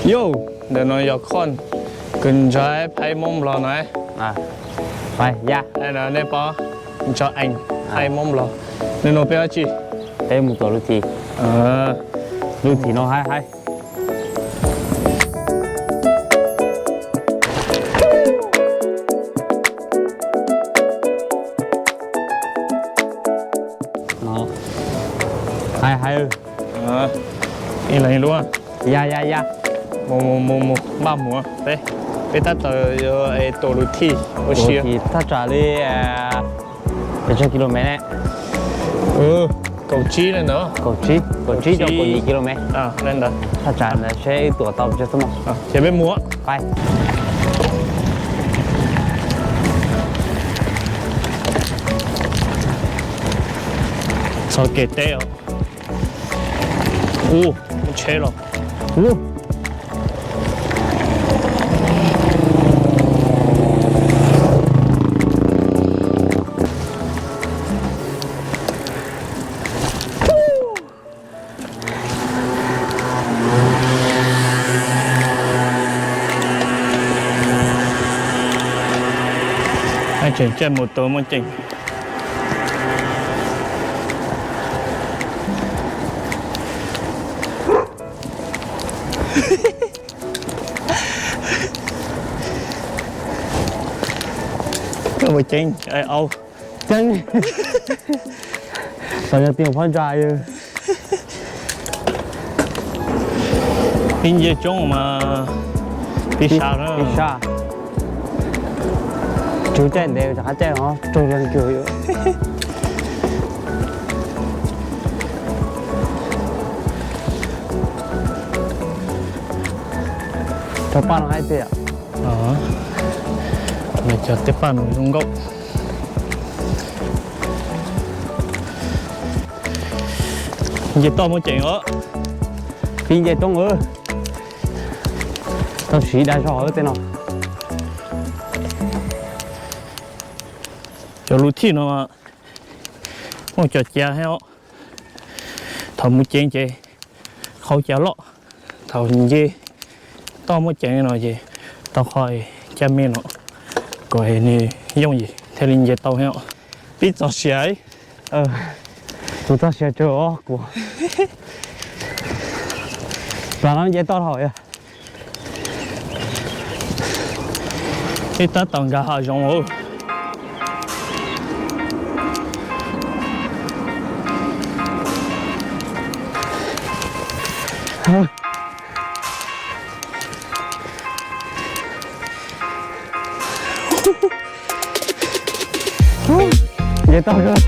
Yog, ntawm no yog khoj, kuv ntshai phaib Moob Nplog no. Nej pom, ntshai eev phaib Moob Nplog. Nws nug peb dab tsi? Peb mus tom lub thim. Lub thim no haib haib. Haib haib. Ib leeg ib lub. Ya ya ya. Mus mus mus mus, npaj mus peb, peb tab tom yuav tuaj lub thim ua si. Thaj tsam li pes tsawg kis lus mev ne? Kaum tsib li ntawd. Kaum tsib, kaum tsib rau kaum yim kis lus mev. Thaj tsam ntawd seb wb tuaj tau pes tsawg xwb mog. Ces peb mus. Pais. Txog kev teb os. Ub, muaj tsheb los. Tseem caij mus tus muaj ceem. Koj puas ceev? Au, ceev. Tau yog tias phab ntsa yog pib nce coob mas pib sab, pib sab. Tsis caij ntev rov qab caij no raug leeg kiag. Cov paj no haib tiag. Cov tej paj no zoo nkauj. Nce toj muaj ceem os. Pib nce roob, tau siv dag zog tej no. Cov lub thim no muaj cov cav thiab os. Thaum mus ceev ces qhau cav loj, thaum nce toj muaj ceev no ces tau qhov caj me no kom nws yooj yim thiaj li nce tau thiab os. Pib txog siav. Kuv txog siav tsawg os kuv. Plam no nce toj dhau yog. Peb tab tom nkag hav zoov os. Nce toj kawg.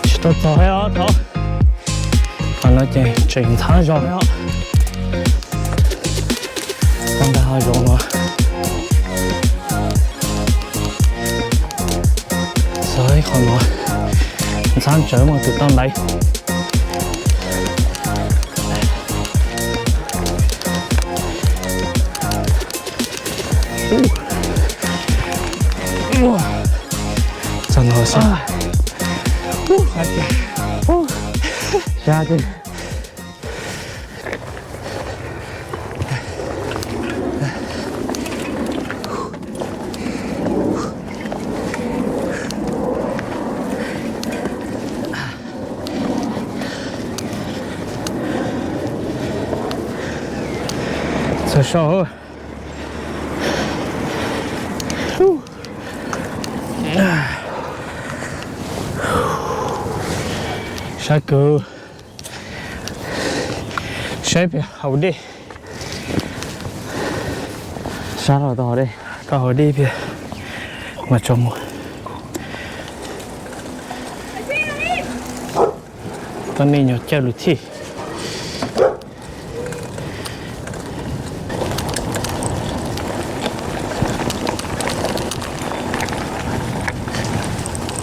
Tsis tau txog thiab os, thaum no ces tseem ntxhab zog thiab os. Tau nkag hav zoov no. Txog ib qho no, ntxhab tsawv mas tus tau ntaiv. Txog no xwb. Sab tiag. Txog so. Sab kawg. Saib pem hauv dej. Sab los tau hauv dej. Tau hauv dej pem mas tso mus. Tau nej nyuag caij lus thij.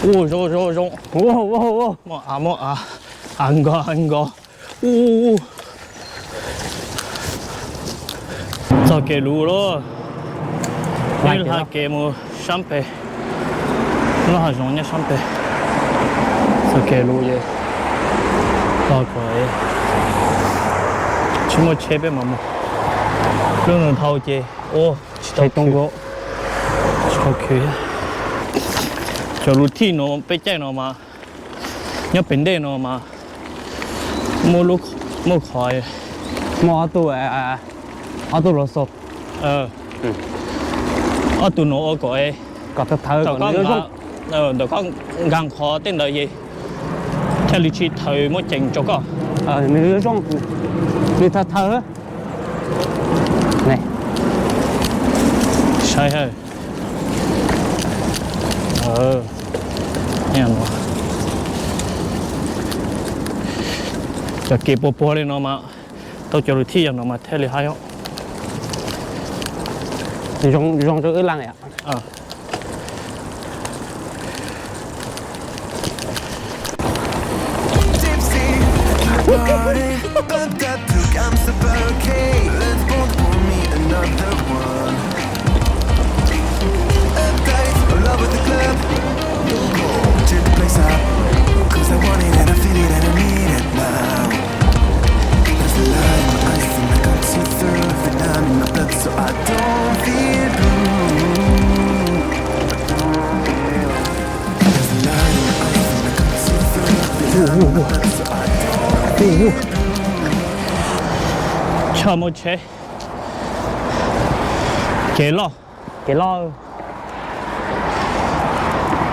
Ua zoo zoo zoo. Muaj av muaj av. Av nkos av nkos. Ua. Txog kev luv lawm. Peb hla kev mus sab pem. Lub hav zoov nyob sab pem. Txoj kev lus ces, tsis muaj tsheb peb mam mus. Lub no dhau ces ua tsis tau too, tsis tau khwv. Cov lus thij no peb caij no mas, nyob pem ntej no mas muaj, muaj qhov, muaj ob tug, ob tug los xo, ob tug no ua kom, kom thawv, ntawm koj nkag qhov tej ntawd ces thiaj li tsis thawv muaj ceem rau koj. Nws zoo, nws thawv thawv. Saib, cov kev puas puag li no mas, tau cov lus thij yog no mas thiaj li haib. Zoo rau wb leej. Tshaj muaj tsheb. Kev loj, kev loj.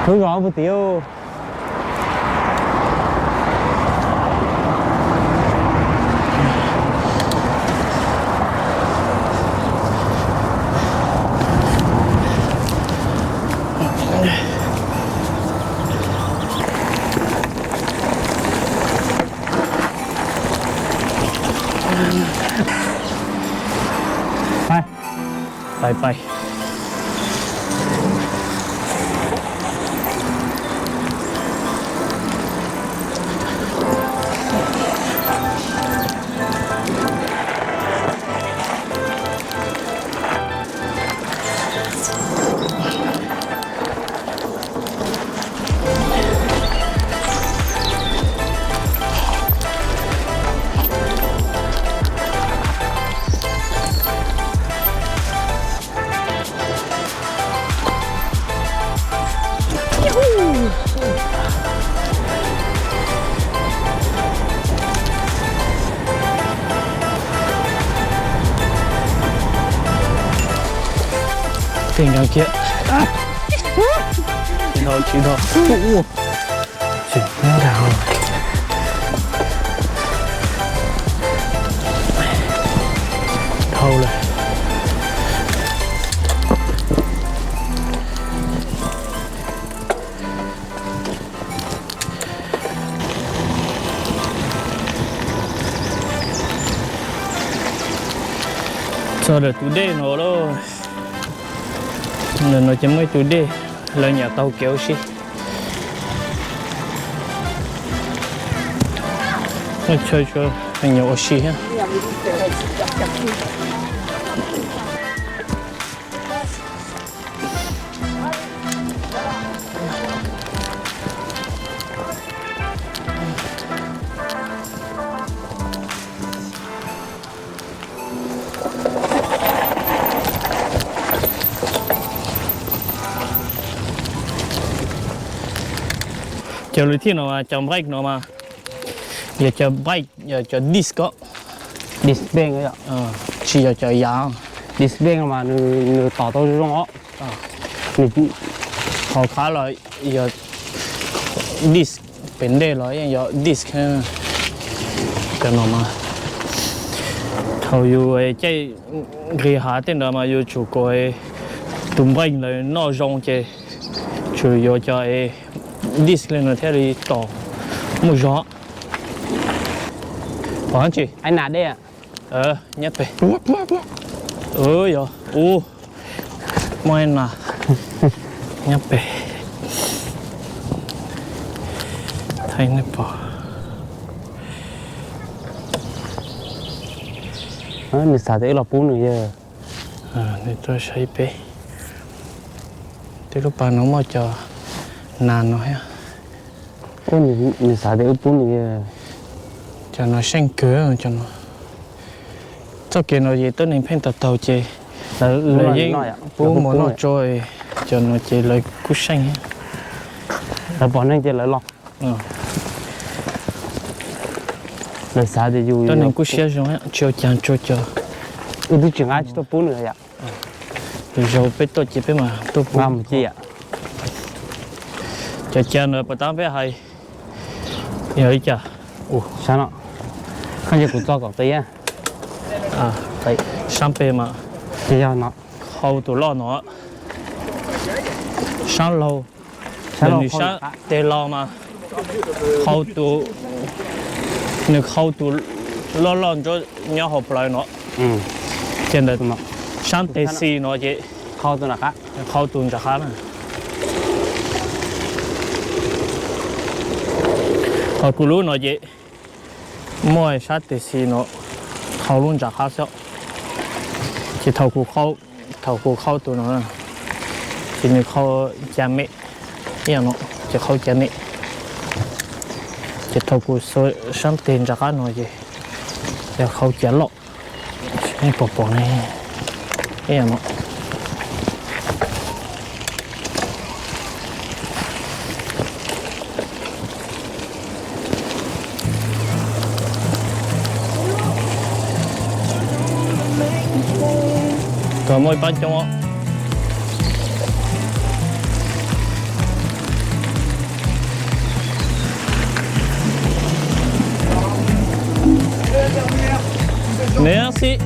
Hlub zos puag tid. Pais, pais. Tsis dhau, tsis dhau. Tsis dhau. Dhau lawm. Txog ntawm tus dej no lawm. Ntawm no ces muaj ib tug dej, lawv nyam tau kev ua si. Muaj chaw tsuas nyam ua si thiab. Cov lus thij no mas, cov brake no mas, yog cov brake, yog cov disc os. Disc brake, tsis yog cov yav. Disc brake no mas nws tos tau zoo os. Nws hauv qab los yog disc, pem ntej los yeej yog disc. Cov no mas thaum yus caij nqis hav tej ntawd mas yus tsum kom tus brake ntawd noj zoo ces tsum yuav cov disc li no thiaj li tos muaj zog. Pom tsis? Nyob pem. Yog, ub, muaj ib nas nyob pem. Thaij nej pom. Nws xav tias wb los pub nws yog. Nws tuaj saib peb. Tej lub pas no muaj cov nas no thiab. Nws xav tias wb pub nws. Cov no seej kawg cov no. Txoj kev no ces tuab neeg pheej taug taug ces lawv yeej pub mov noj tsua, cov no ces lawv kuj seej. Lawv pom neeg ces lawv los. Lawv xav tias yus, tuab neeg kuj siab zoo tsis ua cas rau cov. Wb twb tsis nqa tsis tuaj pub nws yom. Lwm zaus peb tuaj ces peb mam tuaj pub. Cov ca no puas tab peb hais yog li cas? Sab no, koj cia kuv txo kom qis. Sab pem mas, ces yog no, hau tus loj no, sab laug, nws sab tes los mas, hau tus, nws hau tus loj loj nyob hauv plawv no, ces ntawm sab tes xis no ces hau tus nram qab na. Ho kuv lub no ces muaj sab tes xis no hau lub nram qab xwb. Ces thaum kuv, thaum kuv hau tus no, ces nws hau ca me, ib yam no, ces hau ca me. Ces thaum kuv xuas sab tes nram qab no ces yog hau ca loj, nej puas pom ne, ib yam no. Tau muaj ib pab coob os. Nws xib,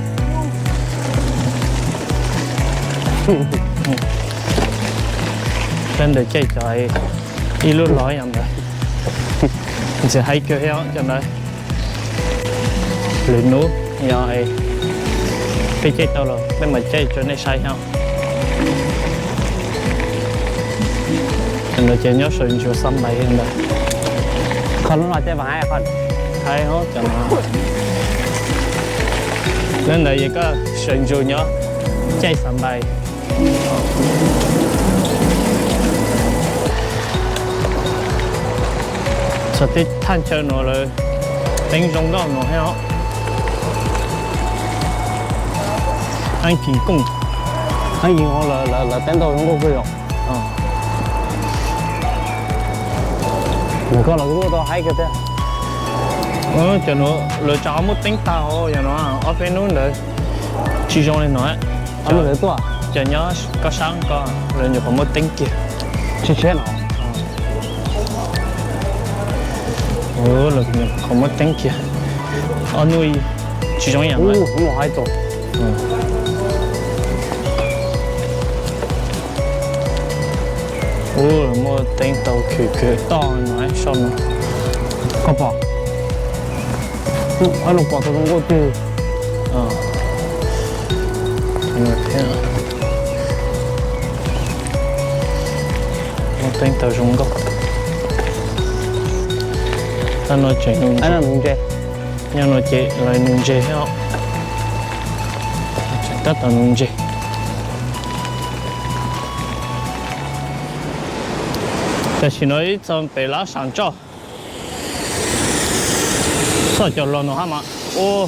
sab ntawd caij cov ib lub los yog ntawd, ntxim haib kawg thiab cov ntawd. Lwm hnub yog peb caij tau los peb mam caij rau nej saib thiab. Cov ntawd ces nyob sawv ntsuas xab npais ntawd. Qhov lub no caij mas haib, haib cov no. Lub ntawd yog koj sawv ntsuas nyob caij xab npais. Txog tej thaj chaw no lawv teeb zoo nkauj no thiab os. Heev kis kooj, heev kis kooj, lawv teeb tau zoo nkauj kawg yom. Nws koj los kuj tau haib kawg thiab. Cov no lawv tsam ho muaj teeb tag os, yog no ob peb hnub ntawd tsis zoo li no. Cov nyob koj sab ko lawv nyuam qhuav muaj teeb kiag. Tsis tshiab no. Lawv nyuam qhuav muaj teeb kiag. Ob hnub tsis zoo ib yam. Ub, muaj teeb tau khwv khwv toj no sab no. Koj pom, no pom tau zoo nkauj tiag. Muaj teeb tau zoo nkauj. Tab no tseem nws ntse, nyob no ces lawv nws ntse thiab os. Tseem tab tom nws ntse. Tam sim no ib txog pem lab sam ntsoj, txoj cov los no hab mas ua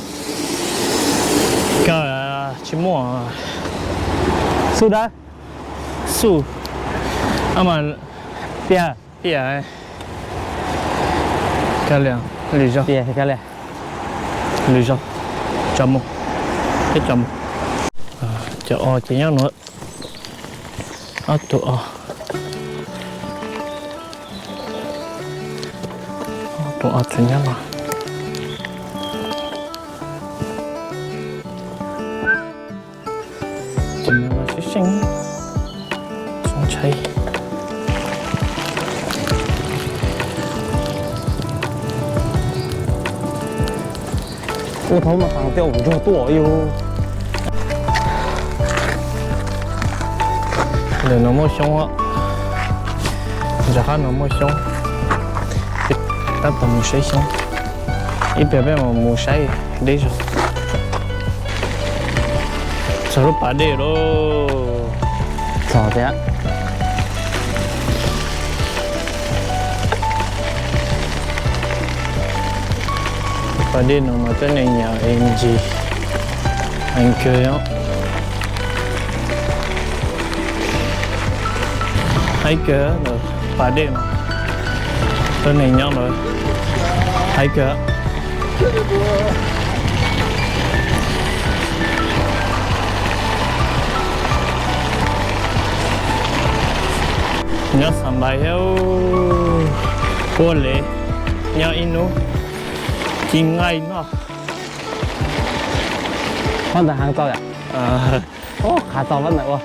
kawg tsis muaj xub dawb, xub, a mas piaj, piaj, ka li, lwm zaug, lwm zaug tso mus, peb tso mus. Cov os ces nyob no, ob tug os, ob tug os tseem nyob no. Ces nws los sib seej, txhob ntshai. Ua thaum mas tas tej ntsuag tuaj yus. Ntawm no muaj xyoob, nram qab no muaj xyoob, tab tom mus saib xyoob. Ib pliag peb mam mus saib deb zog. Txog lub pas dej lauj. Txog thiab. Pas dej no mas tuab neeg nyob ib ntsis heev kawg os. Haib kawg, pas dej no tuab neeg nyob lawm haib kawg. Nyob Xam Npais thiab, ua le nyob ib hnub ci nqaij noj. Pob ntawd heev txaus yom? Qhav txaus pob ntawd ua.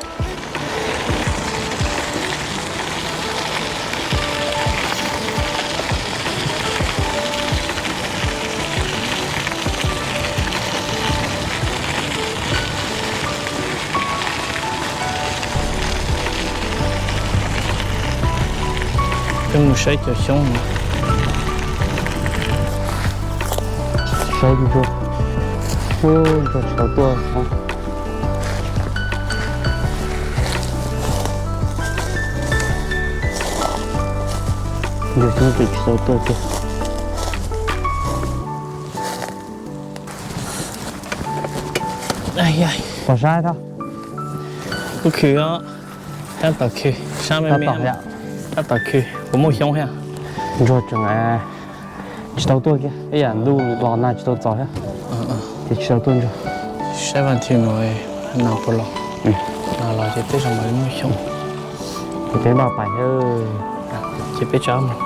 Peb mus saib cov xyoob no. Saib ntsuag, ntsuag tsis tau tuaj. Ntsuag xyoob tseem tsis tau tuaj tiag. Pom sab tho. Kuv khwv os, tab tom khwv, sab me me, tab tom khwv, puas muaj xyoob thiab? Ntsuag tseem tsis tau tuaj kiag, ib yam ntuj los nag tsis tau txaus thiab, ces tsis tau tuaj ntsuag. Saib vaj thwm no, nag puas los, nag los ces tej zaum mam li muaj xyoob. Ces peb npaj pais, ces peb tsav mus.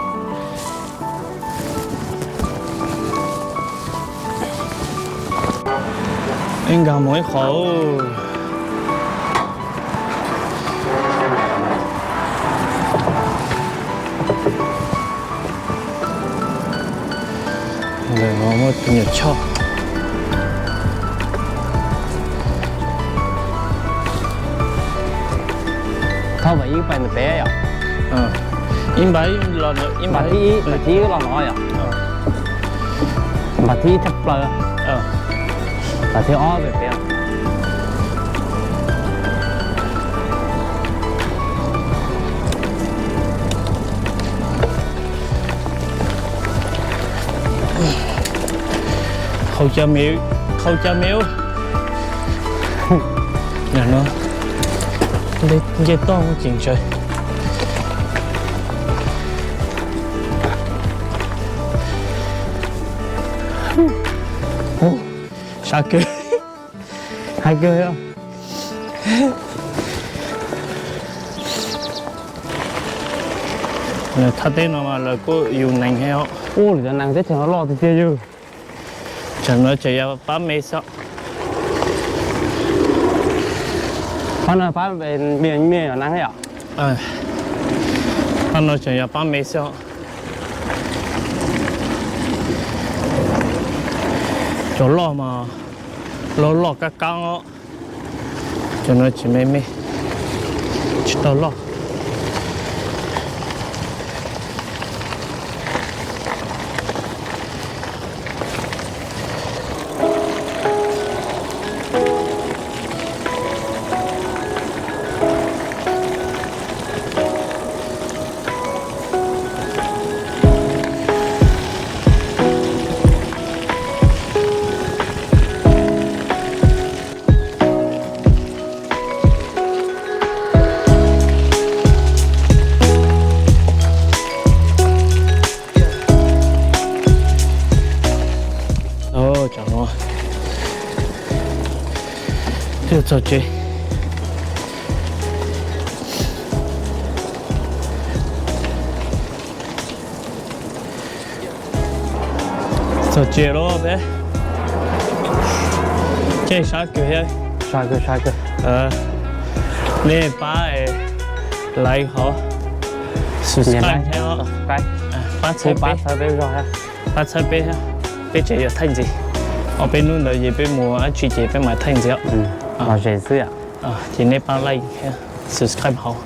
Ib nkag mus ib qho. Ntawm no muaj tus nyuam choj. Thaub npam ib pais ntawm peb yom? Ib npam, npam thib ib, npam thib ib los no yom? Npam thib ib thaj plaws, npam thib ob pem peb. Qhau cov me, qhau cov me ub. Nce toj muaj ceem tsawv. Sab kawg, hais kawg. Thaj teb no mas lawv kuj yus nees thiab os. Ua lawm cov nees teb chaws no loj tiag tiag yog. Tam no tseem yog pab me xwb. Pab no pab me me yom nees yom. Pab no tseem yog pab me xwb. Cov loj mas loj loj kab kab os. Cov no tseem me me, tsis tau loj. Tsam no twb txog tsev. Txog tsev lawm peb. Caij sab kawg thiab. Sab kawg, sab kawg. Nej pab like hov, subscribe thiab, pab txhawb peb, pab txhawb peb, peb tseem yuav thaij ntxiv. Ob peb hnub ntawd ces peb mus dab tsi ces peb mam thaij ntxiv os. Los ze xwb. Ces nej pab like thiab subscribe hov.